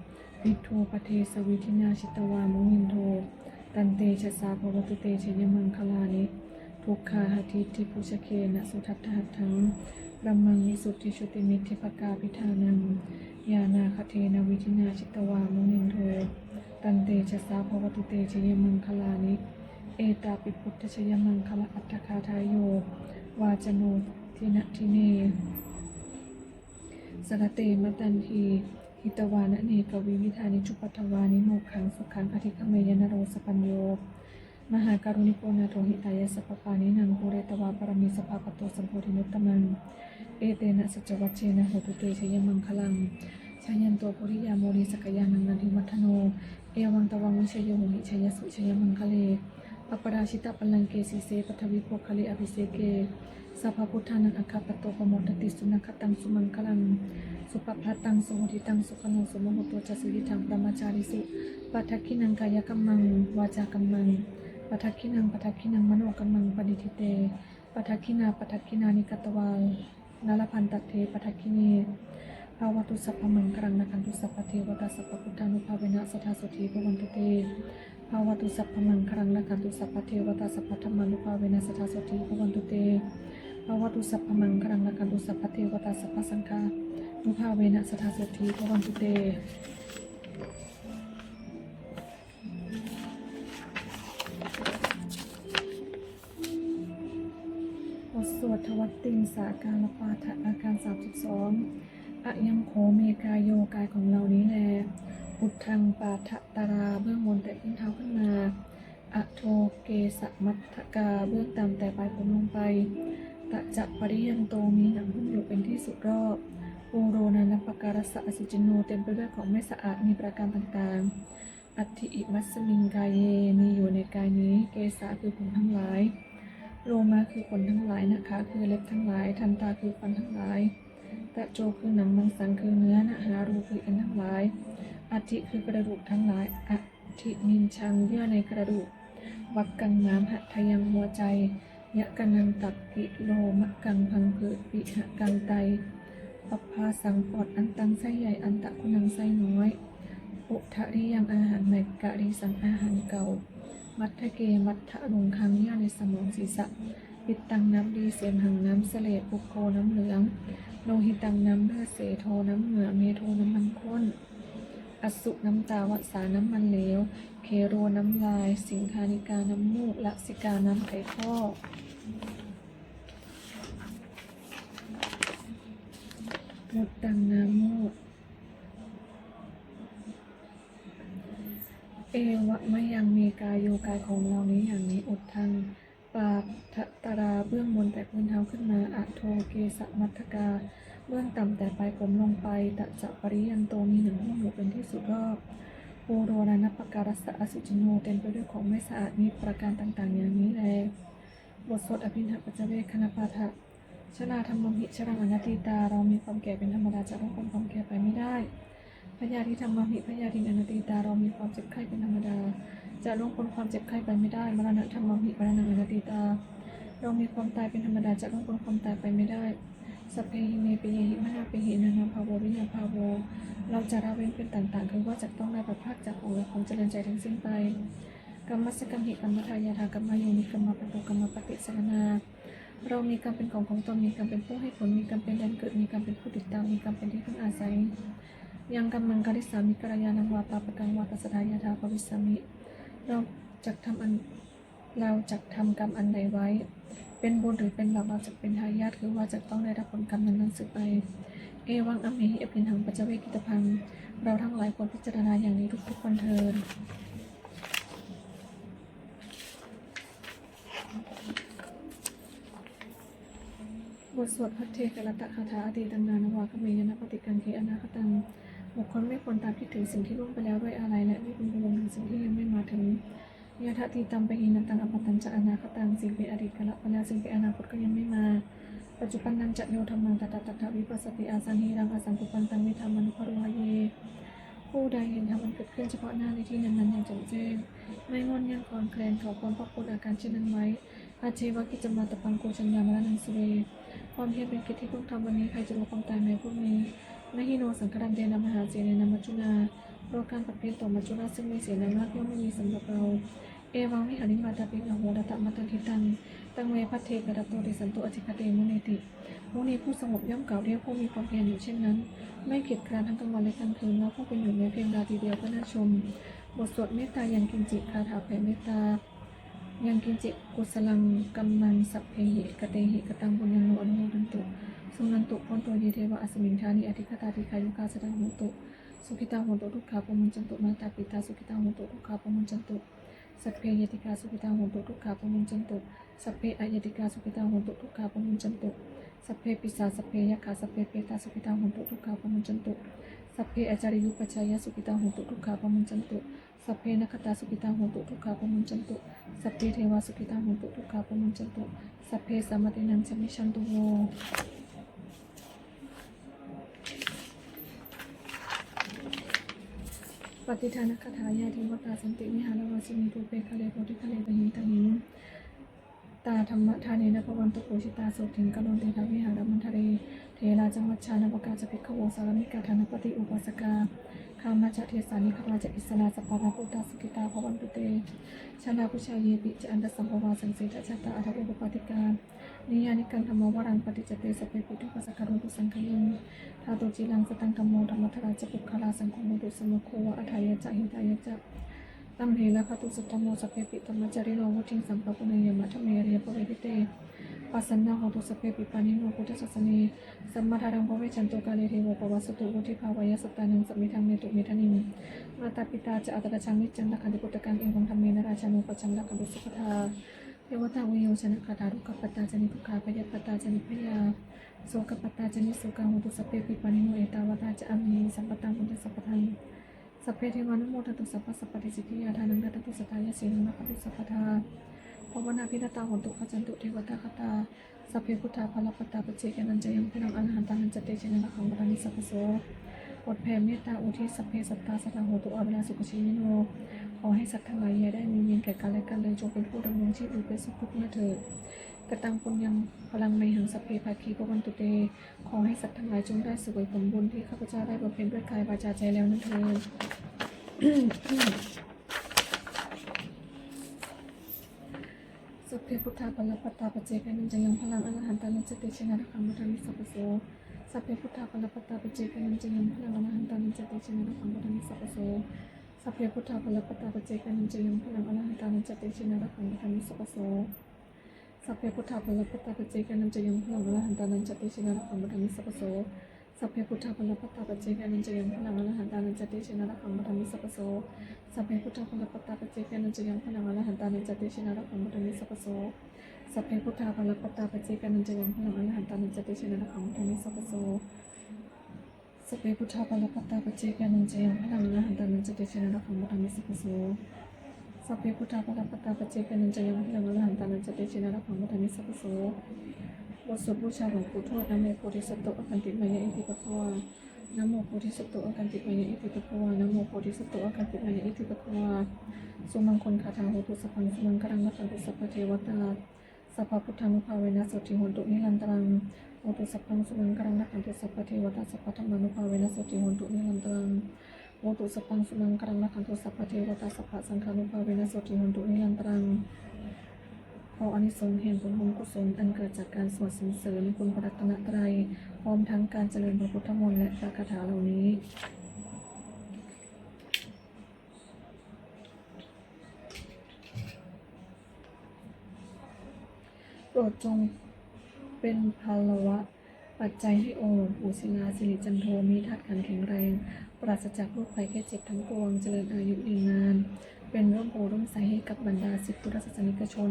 iddhūpadesavidhinā jitavā munindo, tantejasā bhavatu te jayamaṅgalāni. Duggāhadiṭṭhibhujagena sudaṭṭhahatthaṃ, brahmaṃ visuddhijutimiddhibakābhidhānaṃ, ñāṇāgadena vidhinā jitavā munindo, tantejasā bhavatu te jayamaṅgalāni. Etāpi buddhajayamaṅgalaaṭṭhagāthā, yo vācano dinadine sarate matandī, hitvānanekavividhāni cupaddavāni, mokkhaṃ sukhaṃ adhigameyya naro sapañño. Mahākāruṇiko nātho, hitāya sabbapāṇinaṃ, pūretvā pāramī sabbā, patto sambodhimuttamaṃ. Etena saccavajjena, hotu te jayamaṅgalaṃ. Jayanto bodhiyā mūle, sakyānaṃ nandivaḍḍhano, evaṃ tvaṃ vijayo hohi, jayassu jayamaṅgale. Aparājitapallaṅke, sīse paṭhavipokkhare, abhiseke sabbabuddhānaṃ, aggappatto pamodati. Sunakkhattaṃ sumaṅgalaṃ, supabhātaṃ suhuṭṭhitaṃ, sukhaṇo sumuhutto ca, suyiṭṭhaṃ brahmacārisu. Padakkhiṇaṃ kāyakammaṃ, vācākammaṃ padakkhiṇaṃ, padakkhiṇaṃ manokammaṃ, paṇidhī te padakkhiṇā. Padakkhiṇāni katvāna, labhantatthe padakkhiṇe. Bhavatu sabbamaṅgalaṃ, rakkhantu sabbadevatā, sabbabuddhānubhāvena, sadā sotthī bhavantu te. Bhavatu sabbamaṅgalaṃ, rakkhantu sabbadevatā, sabbadhammānubhāvena, sadā sotthī bhavantu te. Bhavatu sabbamaṅgalaṃ, rakkhantu sabbadevatā, sabbasaṅghānubhāvena, sadā sotthī bhavantu te. บทสวดทวัตติงสาการปาฐะ อาการ สามสิบสอง Ayaṃ kho me kāyo กายของเรานี้แล uddhaṃ pādatarā เบื้องบนแต่พื้นเท้าขึ้นมา adho kesamatthakā เบื้องต่ำแต่ปลายผมลงไป taca pariyanto มีหนังหุ้มอยู่เป็นที่สุดรอบ pūro nānappakārassa asūcino เต็มไปด้วยของไม่สะอาดมีประการต่างๆ atthi imasmiṃ kāye มีอยู่ในกายนี้ kesā คือผมทั้งหลาย lomā คือขนทั้งหลาย nakhā คือเล็บทั้งหลาย dantā คือฟันทั้งหลาย taco คือหนัง maṃsaṃ คือเนื้อ nahārū คือเอ็นทั้งหลาย aṭṭhī คือกระดูกทั้งหลาย aṭṭhimajjhaṃ เยื่อในกระดูก vakkaṃ ม้าม hadayaṃ หัวใจ yakanaṃ ตับ kilomakaṃ พังผืด pihakaṃ ไต pabbāsaṃ ปอด antaṃ ไส้ใหญ่ antaguṇaṃ ไส้น้อย udariyaṃ อาหารใหม่ karīsaṃ อาหารเก่า mathake มัทะลุงคัง เยื่อในสมองศีรษะ pittaṃ น้ำดี semhaṃ น้ำเสลด puggo น้ำเหลือง lohitaṃ น้ำเลือด sedo น้ำเหงื่อ medo น้ำมันข้น assu น้ำตา vasā น้ำมันเหลว khero น้ำลาย siṅghāṇikā น้ำมูก lasikā น้ำไขข้อ muttaṃ น้ำมูก evamayaṃ me kāyo กายของเรานี้อย่างนี้ uddhaṃ pādatarā เบื้องบนแต่พื้นเท้าขึ้นมา adho kesamatthakā เบื้องต่ำแต่ปลายผมลงไป taca pariyanto มีหนังหุ้มอยู่เป็นที่สุดรอบ pūro nānappakārassa asūcino เต็มไปด้วยของไม่สะอาดมีประการต่างๆ อย่างนี้แล บทสวดอภิณหปัจจเวกขณปาฐะ Jarā dhammamhi jaraṃ anatītā เรามีความแก่เป็นธรรมดา จะล่วงพ้นความแก่ไปไม่ได้ Byādhidhammamhi byādhiṃ anatītā เรามีความเจ็บไข้เป็นธรรมดา จะล่วงพ้นความเจ็บไข้ไปไม่ได้ Maraṇadhammamhi maraṇaṃ anatītā เรามีความตายเป็นธรรมดา จะล่วงพ้นความตายไปไม่ได้ Sabbehi me piyehi manāpehi nānābhāvo vinābhāvo เราจะละเว้นเป็นต่างๆ คือว่าจักต้องได้พลัดพรากจากของรักของเจริญใจทั้งสิ้นไป Kammassakamhi kammadāyādā kammayonī kammabandhū kammapaṭisaraṇā เรามีกรรมเป็นของของตน มีกรรมเป็นผู้ให้ผล มีกรรมเป็นแดนเกิด มีกรรมเป็นผู้ติดตาม มีกรรมเป็นที่พึ่งอาศัย Yaṃ kammaṃ karissāmi kalyāṇaṃ vā pāpakaṃ vā tassa dāyādā bhavissāmi เราจักทำอัน เราจักทำกรรมอันใดไว้ เป็นบุญหรือเป็นบาป เราจักเป็นทายาท คือว่าจักต้องได้รับผลกรรมนั้นๆ สืบไป Evaṃ amhehi abhiṇhaṃ paccavekkhitabbhaṃ เราทั้งหลายควรพิจารณาอย่างนี้ทุกๆ วันเทอญ บทสวดภัทเทกรัตตคาถา Atītaṃ nānvāgameyya nappaṭikaṅkhe anāgataṃ บุคคลไม่ควรตามคิดถึงสิ่งที่ล่วงไปแล้วด้วยอาลัย และไม่พึงพะวงถึงสิ่งที่ยังไม่มาถึง Yadatītaṃ pahīnantaṃ appattañca anāgataṃ สิ่งเป็นอดีตก็ละไปแล้ว สิ่งเป็นอนาคตก็ยังไม่มา Paccuppannañca yo dhammaṃ tattha tattha vipassati asaṃhiraṃ asaṅkuppaṃ taṃ viddhā manubrūhaye ผู้ใดเห็นธรรมอันเกิดขึ้นเฉพาะหน้าในที่นั้นๆ อย่างแจ่มแจ้ง ไม่ง่อนแง่นคลอนแคลน เขาควรพอกพูนอาการเช่นนั้นไว้ Ajjeva kiccamātappaṃ ko jaññā maraṇaṃ suve ความเพียรเป็นกิจที่ต้องทำวันนี้ ใครจะรู้ความตายแม้พรุ่งนี้ Na hi no saṅgarantena mahāsenena maccunā rogā pavhentu maccunā ซึ่งมีเสนามากย่อมไม่มีสำหรับเรา Evaṃ vihāriṃ vātapin ahorattamatanditaṃ taṃ ve bhaddekarattoti santo ācikkhate munīti มุนีผู้สงบย่อมกล่าวเรียกผู้มีความเพียรอยู่เช่นนั้น ไม่เกียจคร้านทั้งกลางวันและกลางคืน แม้ผู้เป็นอยู่แม้เพียงราตรีเดียวก็น่าชม บทสวดเมตตายังกิญจิ คาถาแผ่เมตตา Yaṃ kiñci kusalaṃ kammaṃ sabbehi katehi kataṃ puññaṃ no anumodantu suṇantu bhonto ye devā asmiṃ ṭhāne adhigatā dīghāyukā sadā hontu sukhitā hontu dukkhā pamuñcantu mātāpitā sukhitā hontu dukkhā pamuñcantu sabbe ñātikā sukhitā hontu dukkhā pamuñcantu sabbe aññātikā sukhitā hontu dukkhā pamuñcantu sabbe pisā sabbe yakkhā sabbe petā sukhitā hontu dukkhā pamuñcantu sabbe ācariyupajjhāyā sukhitā hontu dukkhā pamuñcantu sabbe nakkhattā sukhitā hontu dukkhā pamuñcantu sabbe devā sukhitā hontu dukkhā pamuñcantu sabbe sampattīnaṃ samijjhantu vo Pattidānagāthā Yā devatā santi vihāravāsinī thūpe ghare bodhighare tahiṃ tahiṃ tā dhammadānena bhavantu pūjitā sotthiṃ karontedha vihāramaṇḍale Therā ca majjhā navakā ca bhikkhavo sārāmikā dānapatī upāsakā gāmā ca desā nigamā ca issarā sappāṇabhūtā sukhitā bhavantu te Jalābujā yepi ca aṇḍasambhavā saṃsedajātā athavopapātikā Niyyānikaṃ dhammavaraṃ paṭicca te sabbepi dukkhassa karontu saṅkhayaṃ. Ṭhātu ciraṃ sataṃ dhammo dhammaddharā ca puggalā saṅgho hotu samaggo va atthāya ca hitāya ca. Amhe rakkhatu saddhammo sabbepi dhammacārino vuḍḍhiṃ sampāpuṇeyyāma dhamme ariyappavedite. Pasannā hontu sabbepi pāṇino buddhasāsane. Sammā dhāraṃ pavecchanto kāle devo pavassatu vuḍḍhibhāvāya sattānaṃ samiddhaṃ netu medaniṃ. Mātā pitā ca atrajaṃ niccaṃ rakkhanti puttakaṃ evaṃ dhammena rājāno pajaṃ rakkhantu sabbadā. Devatāuyyojanagāthā dukkhappattā ca niddukkhā bhayappattā ca nibbhayā sokappattā ca nissokā hontu sabbepi pāṇino. Ettāvatā ca amhehi sambhataṃ puññasampadaṃ sabbe devānumodantu sabbasampattisiddhiyā. Dānaṃ dadantu saddhāya sīlaṃ rakkhantu sabbadā bhāvanābhiratā hontu gacchantu devatāgatā. Sabbe buddhā balappattā paccekānañca yaṃ balaṃ arahantānañca tejena rakkhaṃ bandhāmi sabbaso. บทแผ่เมตตาอุทิศ Sabbe sattā sadā hontu averā sukhajīvino. ขอให้สัตว์ทั้งหลายอย่าได้มีเวรแก่กันและกันเลย จงเป็นผู้ดำรงชีพอยู่เป็นสุขทุกเมื่อเถิด Kataṃ puññaphalaṃ mayhaṃ sabbe bhāgī bhavantu te. ขอให้สัตว์ทั้งหลายจงได้เสวยผลบุญที่ข้าพเจ้าได้บำเพ็ญด้วยกายวาจาใจแล้วนั้นเทอญ Sabbe buddhā balappattā paccekānañca yaṃ balaṃ arahantānañca tejena rakkhaṃ bandhāmi sabbaso. Sabbe buddhā balappattā paccekānañca yaṃ balaṃ arahantānañca tejena rakkhaṃ bandhāmi sabbaso. Sabbe buddhā balappattā paccekānañca yaṃ balaṃ arahantānañca tejena rakkhaṃ bandhāmi sabbaso. Sabbe buddhā balappattā paccekānañca yaṃ balaṃ arahantānañca tejena rakkhaṃ bandhāmi sabbaso. Sabbe buddhā balappattā paccekānañca yaṃ balaṃ arahantānañca tejena rakkhaṃ bandhāmi sabbaso. Sabbe buddhā balappattā paccekānañca yaṃ balaṃ arahantānañca tejena rakkhaṃ bandhāmi sabbaso. Sabbe buddhā balappattā paccekānañca yaṃ balaṃ arahantānañca tejena rakkhaṃ bandhāmi sabbaso. Sabbe buddhā balappattā paccekānañca yaṃ balaṃ arahantānañca tejena rakkhaṃ bandhāmi sabbaso. Sabbe buddhā balappattā paccekānañca yaṃ balaṃ arahantānañca tejena rakkhaṃ bandhāmi sabbaso. บทสวดบูชาหลวงปู่ทวด Namo bodhisatto āgantimāya iti bhagavā. Namo bodhisatto āgantimāya iti bhagavā. Namo bodhisatto āgantimāya iti bhagavā. Sumaṅgalagāthā. Hotu sabbaṃ sumaṅgalaṃ, rakkhantu sabbadevatā, sabbabuddhānubhāvena sotthī hontu nirantaraṃ. Hotu sabbaṃ sumaṅgalaṃ, rakkhantu sabbadevatā, sabbadhammānubhāvena sotthī hontu nirantaraṃ. Hotu sabbaṃ sumaṅgalaṃ, rakkhantu sabbadevatā, sabbasaṅghānubhāvena sotthī hontu nirantaraṃ. ขออานิสงส์แห่งผลบุญกุศลอันเกิดจากการสวดสรรเสริญคุณพระรัตนตรัย พร้อมทั้งการเจริญพระพุทธมนต์และพระคาถาเหล่านี้ โปรดจงเป็นพลวะปัจจัยให้องค์หลวงปู่ศิลา สิริจันโท มีธาตุขันธ์แข็งแรง ปราศจากโรคภัยไข้เจ็บทั้งปวง เจริญอายุยืนนาน เป็นร่มโพธิ์ร่มไทรให้กับบรรดาศิษย์พุทธศาสนิกชน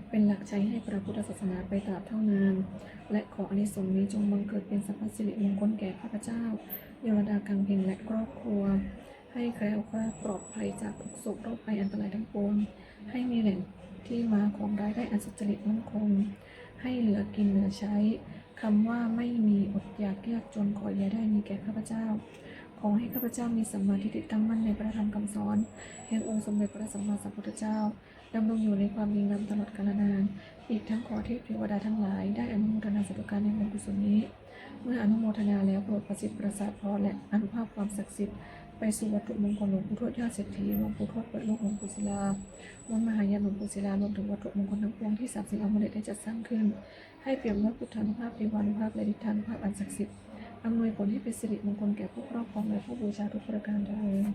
เป็นหลักชัยให้พระพุทธศาสนาไปตราบเท่านาน และขออานิสงส์นี้จงบังเกิดเป็นสัพพสิริมงคลแก่ข้าพเจ้า เยาวดากังเพ็ง และครอบครัว ให้แคล้วคลาดปลอดภัยจากทุกข์โศกโรคภัยอันตรายทั้งปวง ให้มีแหล่งที่มาของรายได้อันสุจริตมั่นคง ให้เหลือกินเหลือใช้ คำว่าไม่มีอดอยากยากจนขออย่าได้มีแก่ข้าพเจ้า ขอให้ข้าพเจ้ามีสัมมาทิฏฐิตั้งมั่นในพระธรรมคำสอน แห่งองค์สมเด็จพระสัมมาสัมพุทธเจ้า ดำรงอยู่ในความดีงามตลอดกาลนาน อีกทั้งขอเทพเทวดาทั้งหลายได้อนุโมทนาสาธุการในบุญกุศลนี้ เมื่ออนุโมทนาแล้วโปรดประสิทธิ์ประสาทพรและอนุภาพความศักดิ์สิทธิ์ ไปสู่วัตถุมงคลหลวงปู่ทวดยอดเศรษฐี หลวงปู่ทวดเปิดโลก หลวงปู่ศิลา วัดมหาญาณ หลวงปู่ศิลา รวมถึงวัตถุมงคลทั้งปวงที่สามสิ่งอมฤตได้จัดสร้างขึ้น ให้เปี่ยมด้วยพุทธานุภาพ เทวานุภาพ และฤทธานุภาพอันศักดิ์สิทธิ์ อำนวยผลให้เป็นสิริมงคลแก่ผู้ครอบครองและผู้บูชาทุกประการเทอญ